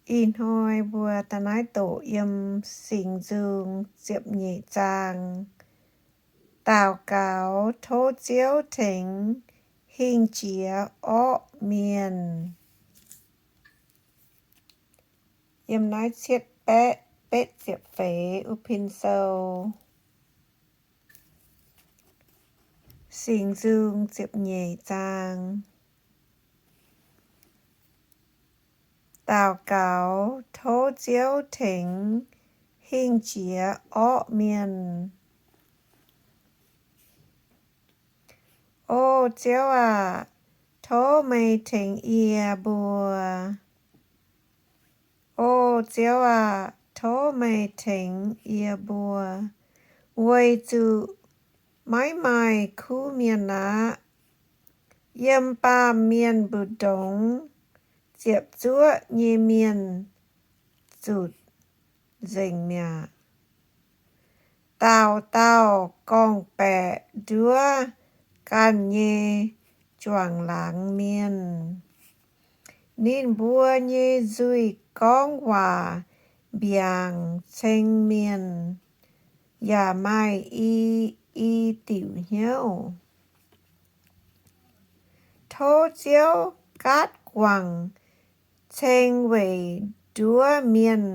Ih hnoi mbuo da'naaiv doqc yiem Singx Nzung ziepc nyeic zaang. Daux gaux tov Ziouv tengx hingh jiex orqv mienh. Yiem naaiv cietv baeqv betv ziepc feix wuov pin sou. Singx Nzung ziepc nyeic zaang. Daux gaux tov Ziouv tengx hingh jiex orqv mienh. O Ziouv aac, tov meih tengx yie mbuo. O Ziouv aac, tov meih tengx yie mbuo, weic zuqc maiv maaih kuv mienh aqv. Yiem baamh mienh mbu'ndongx ziepc zuoqv nyei mienh zutc nzengc mi'aqv. Dauh dauh gorngv-baeqc nduov ganh nyei juangc laangz mienh. Ninh mbuo nyei nzuih gorngv waac mbiaangc ceng mienh, yaac maaih i, i diuc hnyouv. Tov Ziouv gaatv guangc ceng weic nduov mienh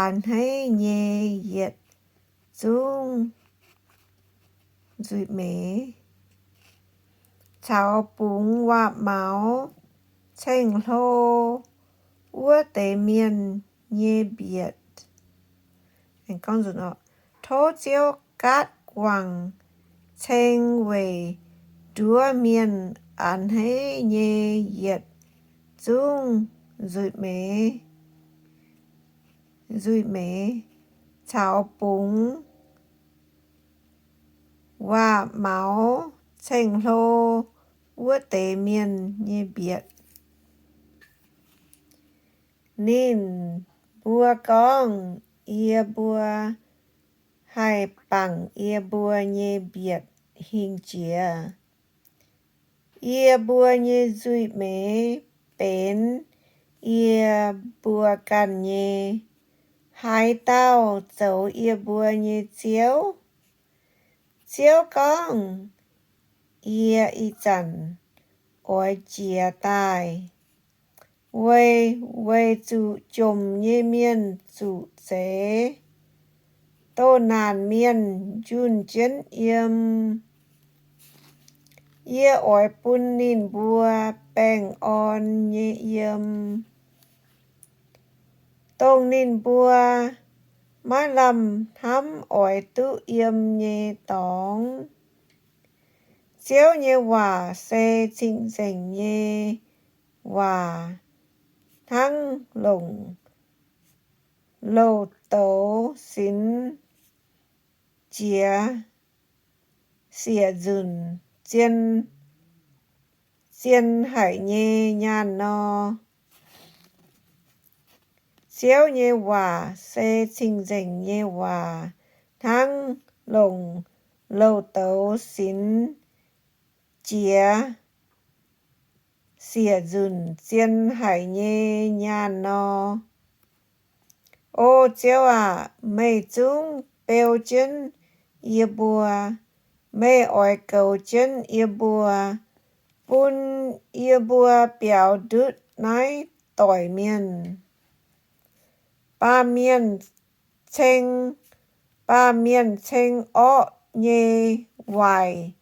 a'hneiv nyei yietc zungv nzuih meix, caux bungx waac-maux ceng-hlo wuov deix mienh nyei mbietc. Tov Ziouv gaatv guangc ceng weic nduov mienh a'hneiv nyei yietc zungv nzuih meix, nzuih meix, caux bungx waac-maux ceng-hlo wuov deix mienh nyei mbietc. Ninh mbuo gorngv, Yie mbuo haih bangc yie mbuo nyei mbietc hingh jiex. Yie mbuo nyei nzuih meix benx yie mbuo ganh nyei. Haaix dauh zoux yie mbuo nyei ziouv? Ziouv gorngv, Yie ih zanc oix jiez daaih, weic, weic zuqc jomc nyei mienh zuqc zeix, doh naanc mienh njunh jienv yiem. Yie oix bun ninh mbuo baengh orn nyei yiem, dongh ninh mbuo maiv lamh hnamv oix duqv yiem nyei dorngx. Ziouv nyei waac se cing-nzengc nyei waac, hnangv longc louc douz sinx jiex siec nzunc zien, zien haic nyei nyaanh nor. Ziouv nyei waac se cing-nzengc nyei waac, hnangv longc louc douz sinx jiex siec nzunc zien haic nyei nyaanh nor. O Ziouv aac, meih zungv beu jienv yie mbuo. Meih oix goux jienv yie mbuo, bun yie mbuo biaux ndutv naaiv doic mienh. Baamh mienh ceng, baamh mienh ceng orqv nyei waaic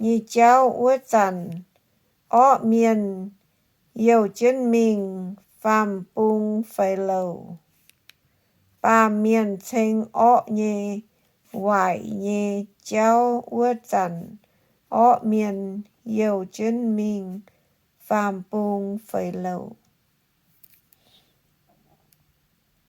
nyei jauv wuov zanc, orqv mienh youh jienv mingh faam-bung feix louc. Baamh mienh ceng orqv nyei waaic nyei jauv wuov zanc, orqv mienh youh jienv mingh faam-bung feix louc.